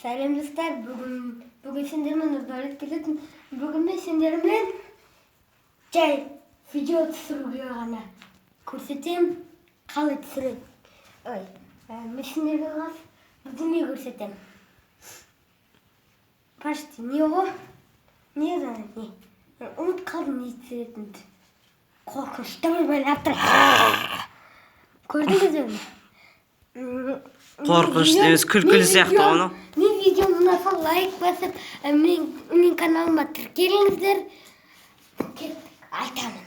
Сәлем, достар! Бүгін сендермен Нұрдәулет келетін. Бүгін мен сендермен жай видео түсіруге ғана көрсетемін, қалай түсіреді. Ой, мен сендерге қазір бірдеңе көрсетемін. Почти не ғой, не ана, не, мен ұмытып қалдым не түсіретінімді. Қорқынышты бір байлап тұр, көрдіңіздер ме? Қорқынышты емес, күлкілі сияқты ғой анау. Мен видеом ұнаса, лайк басып, мен каналыма тіркеліңіздер. Кеттік, айтамын.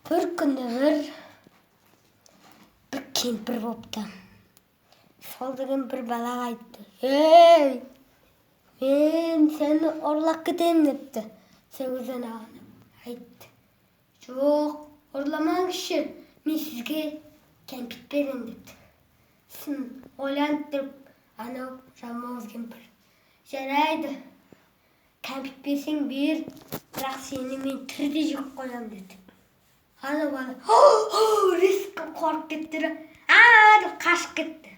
Бір күні бір кемпір болыпты. Сол деген бір балаға айтты: «Ей, мен сені ұрлап кетемін», — депті. Сол кезде анаған айтты: «Жоқ, ұрламаңызшы, мен сізге кәмпит беремін», — депті. Сосын ойланып тұрып, анау жалмауыз кемпір: «Жарайды, кәмпит берсең бер, бірақ сені мен тірідей жеп қоямын», — деді. Анау бала резко қорқып кетті да, «А!» деп қашып кетті.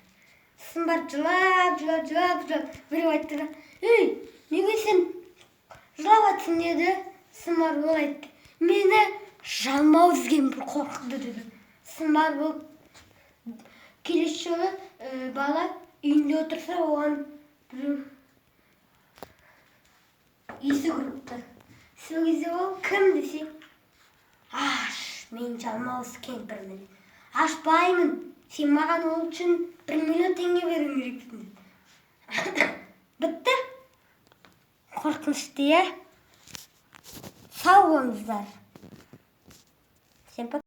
Сосын барып жылап, жылап, жылап, жылап, біреу айтты да: «Ей, неге сен жылап жатсың?» — деді. Сосын барып ол айтты: «Мені жалмауыз кемпір қорқытты», — деді. Сосын барып ол келесі жолы бала үйінде отырса, оған біреу есік ұрыпты. Сол кезде ол кім десе: «Аш, мен жалмауыз кемпірмін, ашпаймын, сен маған ол үшін 1 миллион теңге беруің керексің», — деді. Бітті. Қорқынышты, иә? Сау болыңыздар. Всем пока.